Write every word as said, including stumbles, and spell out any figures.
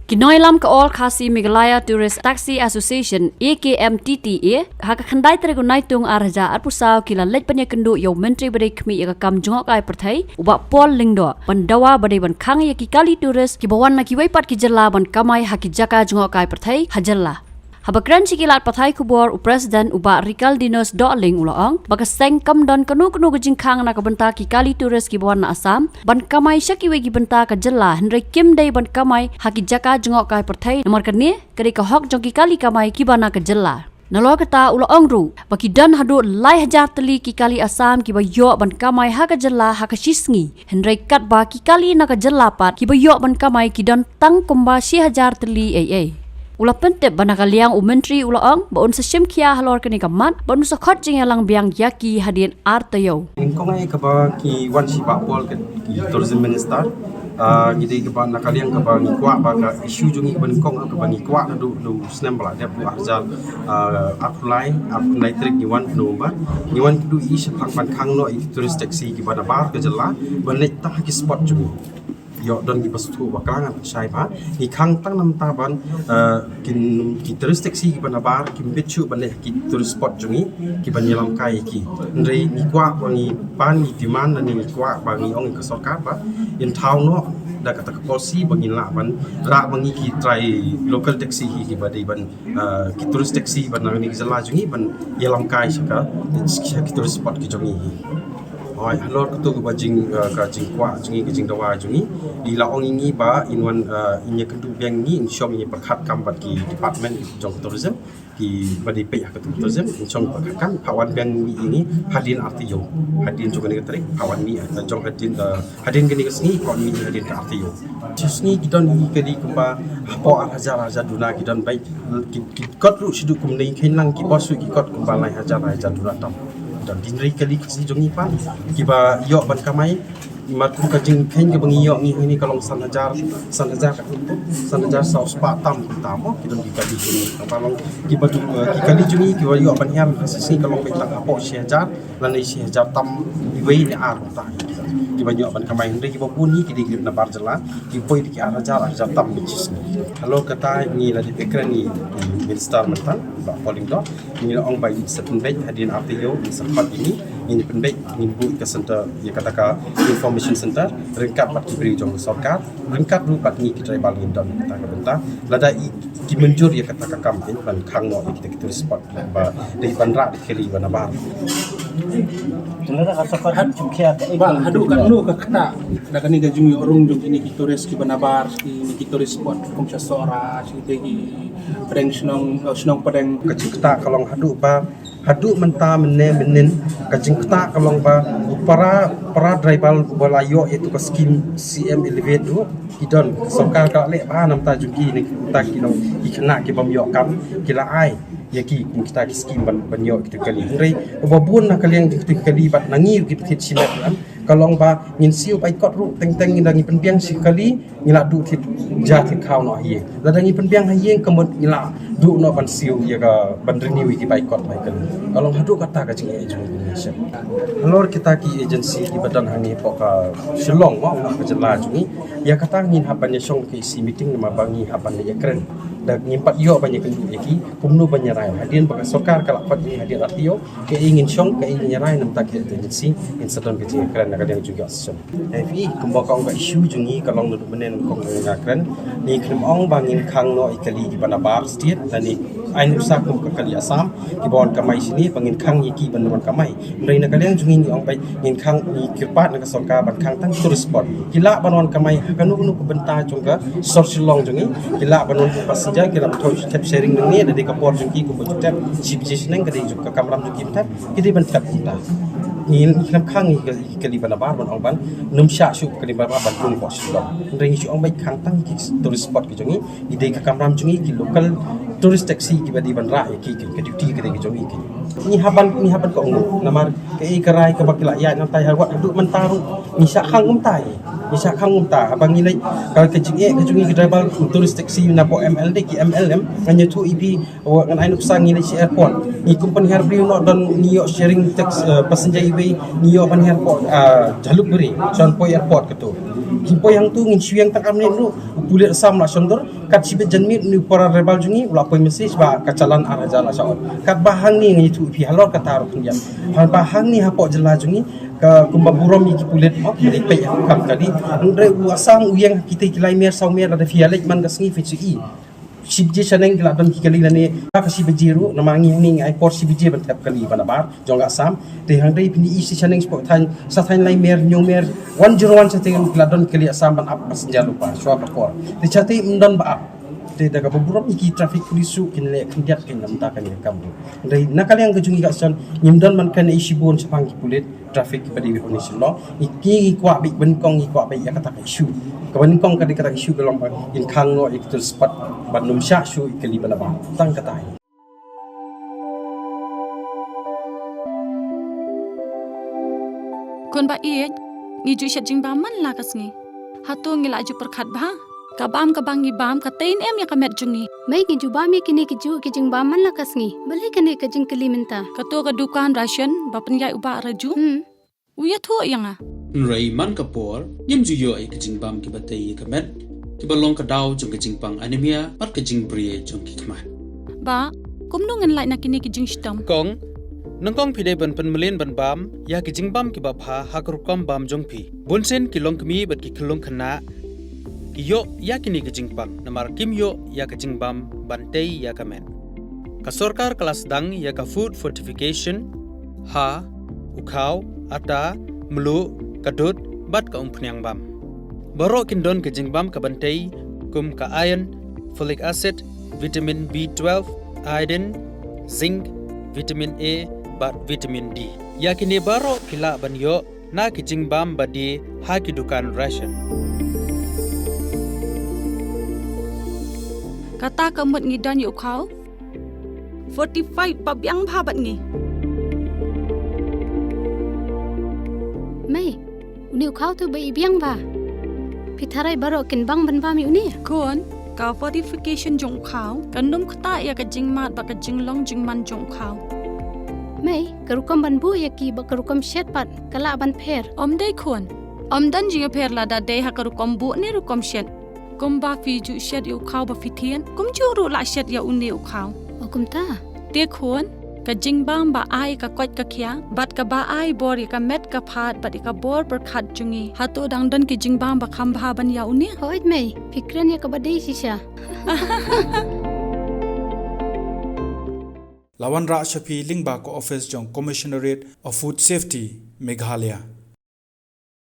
Ki nongïalam ka All Khasi Meghalaya Tourist Taxi Association, A K M T T A, ha ka khyndai tarik u Naitung ar hajar arphew saw ki la leit ban ïakynduh ïa u Myntri ba dei khmih ïa ka kam jngohkai pyrthei, u Bah Paul Lyngdoh, ban dawa ba dei ban khang ïa ki kali tourist kiba wan na kiwei pat ki jylla ban kamai ha ki jaka jngohkai pyrthei ha jylla. Haba kren sha ki lad pathai khubor, u President u Bah Rikaldinus Dohling u la ong ba ka seng kam don kano kano ka jingkhang na ka bynta ki kali tourist kiba wan na Assam ban kamai sha kiwei ki bynta ka jylla, hynrei kim dei ban kamai ha ki jaka jngohkai pyrthei, namar kane ka dei ka hok jong ki kali kamai kiba na ka jylla. Nalor kata u la ong ruh ba ki don haduh lai hajar tylli ki kali Assam kiba ïoh ban kamai ha ka jylla ha ka shi sngi, hynrei katba ki kali na ka jylla pat kiba ïoh ban kamai ki don tang kumba shi hajar tylli ei ei. U la pyntip ba na ka liang u Myntri u la ong ba un sa shim khia halor kane ka mat, ba un sa khot jingïalang biang ïa ki hadien ar taïew. Nyngkong eh kaba ki wan sha Bah Paul, ka ki Tourism Minister. Ah, ngi dei kaba na ka liang kaba ngi kwah ba ka issue jong ngi kaba nyngkong, kaba ngi kwah naduh u snem ba la dep, u ar hajar, ah, arphew lai, arphew lai tarik ngi wan November. Ngi wan kynduh ïa i shaphang ban khang noh ïa ki tourist taxi kiba nabar ka jylla ban leit tang ha ki spot jong ngi. Ïoh don kiba sngewthuh ba klang, ngan pynshai ba ngi khang tang namar ban, eh, kin, ki tourist taxi kiba nabar kim bit shuh ban leit ki tourist spot jong ngi kiban ïalam kai ïa ki. Hynrei ngi kwah ba ngi pan, ngi demand, ngi kwah ba ngi ong ïa ka sorkar ba in thaw noh da kata ka policy ba ngin lah ban rah ba ngi ki trai local taxi hi kiba dei ban, eh, ki tourist taxi ban na ngi jylla jong ngi ban ïalam kai sha ka, sha ki tourist spot ki jong ngi hi. Hoi, halor katu kaba jing, eh, ka jingkwah jong ngi, ka jingdawa jong ngi, i la ong ïa ngi ba in wan, eh, in ïakynduh biang, ngi in shong, in ïapyrkhat kam bad ki department jong ka tourism, kiba dei peit ha katu ka tourism, in shong pyrkhat kam, phah wan biang ïa ngi hadien ar taïew. Hadien jong kane ka tarik phah wan mih, eh, jong hadien, eh, hadien kane ka sngi phah wan mih hadien ka ar taïew. Shi sngi ki don ïa ki kali kumba hapoh ar hajar, ar hajar duna ki don beit. Ki, ki kot ruh shi duh kumne, kheiñ lang ki bos ruh ki kot kumba lai hajar, lai hajar duna tam. Don din rei kali Khasi jong ngi pat kiba ïoh ban kamai. Mar kum ka jingkheiñ kaba ngi ïoh ngi hangne ka long san hajar, san hajar ka, san hajar saw spah tam kumta mo, ki don ki kali jong ngi. Kaba long kiba du, eh, ki kali jong ngi kiba ïoh ban hiar ha shi sngi ka long beit tang hapoh shi hajar lane shi hajar tam, iwei ne ar kumta. Kiba ïoh ban kamai, hynrei kiba bun hi ki dei ki nabar jylla, ki poi da ki ar hajar, ar hajar tam beit shi sngi. Halor kata ngi la dep ïakren ïa i Minister mynta, Bah Paul Lyngdoh, ngi la ong ba in sa pynbeit hadien ar taïew, in sa khot ïa ngi, ngin pynbeit, ngin buh ïa ka center, ïa kata ka information center ryngkat bad ki briew jong ka sorkar, ryngkat ruh bad ngi ki tribal, ngin don kata ka bynta. Lada i, ki mynjur ïa kata ka kam, ngin ban khang noh ïa kita ki tourist spot ba dei ban rah da ki kali ba nabar. Te lada ka sorkar ban shim khia, kaei, ba haduh katno ka ktah da kane ka jingïoh rung jong kine ki tourist kiba nabar, kine ki tourist spot kum sha Sohra, sha kine ki pdeng shnong, eh, shnong pdeng. Ka jingktah ka long haduh ba, haduh mynta mynne mynnin, ka jingktah ka long ba u para, para driver ba la ïoh ïa tu ka skim C M Elevate tu, ki don, ka sorkar ka la leh bha namar jong ki, ne kita ki long ki khynnah ki bym ïoh kam, ki la ai ïa ki kum kita ki skim ban, ban ïoh kita ki kali. Hynrei uba bun na ka liang kita ki kali bad na ngi ki thied shimet, em, ka long ba ngin siew bai kot ruh, teng teng ngi da ngi pynbiang shi kali, ngi la duh thied ja thied khaw noh ha ïing. Lada ngi pynbiang ha ïing ka mut ngi la duh noh ban siew ïa ka ban renew ïa ki bai kot bai kali. Ka long haduh kata ka jingeh jong ngi shisha. Halor kita ki agency kiba don hangne hapoh ka Shillong mo, hapoh ka jylla jong ngi, ïa kata ngin hap ban ïashong ka E C meeting namar ba ngi hap ban ïakren. Da ngim pat ïoh ban ïakynduh ïa ki kumno ban ïarai. Hadien ba ka sorkar ka la khot ïa ngi hadien ar taïew, kaei ngin shong, kaei ngin ïarai, namar ta ki agency ngin sa don ka jingkren na ka liang jong ki association. Hei phi, kumba ka ong ka issue jong ngi ka long naduh mynne, kong nga kren, ngi khlem ong ba ngin khang noh ïa ki kali kiba nabar state, lane ai nuksa kum ka kali Assam kiba wan kamai shane ba ngin khang ïa ki ban wan kamai. Hynrei na ka liang jong ngi ngi ong ba ngin khang, ngi kyrpad na ka sorkar ban khang tang tourist spot. Ki lah ban wan kamai ha kano kano ka bynta jong ka sor Shillong jong ngi. Ki lah ban wan passenger, ki lah ban thep sharing nangne, da dei ka por jong ki kumba ju thep shi baje shnong, ka dei jong ka kamram jong ki ban thep, ki dei ban thep kumta. Ngi khlem khang ïa ki kali ba nabar ban ong ban nym shah shuh ka kali ba nabar ban rung hapoh Shillong. Hynrei ngi shu ong ba khang tang ki tourist spot ki jong ngi, ki dei ka kamram jong ngi, ki local tourist taxi kiba dei ban rah ïa ki, ki, ka duty ka dei ka jong ngi ki. Ngi hap ban, ngi hap ban kohnguh namar kaei ka rai kaba ki la ïaid nangtai ha wat haduh mynta ruh ngi shah khang kumta hi. Ngi shah khang kumta haba ngi leit ka, ka jingeh ka jong ngi ka driver tourist taxi na pdeng M L D ki M L M. Ngan ïathuh ïa phi, ngan ai nuksa, ngi leit sha airport, ngi kum pynhiar briew noh, don ngi ïoh sharing tax, eh, passenger iwei, ngi ïoh pynhiar pdeng, ah, Jhalukbari, sha poi airport kato. Ngin poi hangto, ngin shu ïeng tang ar minit ruh u pulit Assam la shon dur. Kat shibit janmiet une u para driver jong ngi u la poi message ba ka challan ar hajar la shah on. Katba hangne ngan ïathuh ïa phi halor kata ruh khyndiat. Haba hangne hapoh jylla jong ngi ka kumba burom ïa ki pulit, hok, ngi leit peit ïa ka kam kali. Hynrei u Assam u ïeng ha kitei ki lai mer saw mer, lada phi ïa leit man ka sngi phi shu i. Shi baje shaneng ki la don ki kali lane ka shi baje ruh, namar ngi hangne ngi ai por shi baje ban thep kali ba nabar jong ka Assam. Te hynrei phin i shi shaneng, shi pdeng thaiñ, sa thaiñ lai mer, hynñiew mer, one zero one shatei ki la don kali Assam ban ap passenger lypa shwa ka por. Te shatei ym don ba ap. Te da kaba burom ïa ki traffic police ruh kin leh khyndiat kein namar kane ka kam ruh. Hynrei na ka liang ka jong ngi ka station ngim don ban kren ei shibun shaphang ki pulit traffic kiba dei ban issue long. Ngi, ngi kwah beit ban kong, ngi kwah beit ïa kata ka issue. Kaba nyngkong ka dei kata ka issue ka long ba ngin khang noh ïa ki tourist spot ban ym shah shuh ïa kali ba nabar. Tang kata hi. Khun ba ïeit, ngi ju shet jingbam man la ka sngi. Hato ngi la ju pyrkhat bha? Ka bam kaba ngi bam ka tei ne em ïa ka met jong ngi? Mei, ngi ju bam ïa kine ki juh ki jingbam man la ka sngi. Balei kane ka jingkylli mynta? Kato ka dukan ration ba pynïaid u Bah Raju. Hmm. U ïathuh ïa nga. Hynrei man ka por ngim ju ïoh ïa ki jingbam kiba tei ïa ka met, kiba long ka daw jong ka jingpang anemia bad ka jingbri jong ki khmat. Bah, kumno ngin lait na kine ki jingshitom? Kong, nyngkong phi dei ban pynmlien ban bam ïa ki jingbam kiba bha ha ka rukom bam jong phi. Bunsien ki longkmie bad ki khyllung khynnah ki ïoh ïa kine ki jingpang namar kim ïoh ïa ka jingbam ban tei ïa ka met. Ka sorkar ka la sdang ïa ka food fortification ha u khaw, ata, mluh, ka dud bad ka umphniang bam. Baroh kin don ka jingbam ka ban tei kum ka iron, folic acid, vitamin B twelve, iodine, zinc, vitamin A bad vitamin D. Ïa kine baroh phi lah ban ïoh na ki jingbam ba die ha ki dukan ration. Kata ka mut ngi don ïa u khaw fortified ba biang bha bad ngi. Mei, une u khaw tu ba i biang bha. Phi tharai baroh kin bang ban bam ïa une? Khun, ka fortification jong u khaw kan ym ktah ïa ka jingmad bad ka jinglong jingman jong u khaw. Mei, ka rukom ban buh ïa ki bad ka rukom shet pat ka lah ban pher. Ym dei khun. Ym don jingïapher lada dei ha ka rukom buh ne rukom shet. Kumba phi ju shet ïa u khaw ba phi thied, kumjuh ruh lah shet ïa une u khaw. O kumta. Te khun, ka jingbam ba ai ka koit ka khiah bad kaba ai bor ïa ka met ka phad bad ïa ka bor pyrkhat jong ngi, hato dang don ki jingbam ba kham bha ban ïa une? Hooid mei, phi kren ïa kaba dei shisha. La wanrah sha phi lyngba ka office jong Commissionerate of Food Safety, Meghalaya.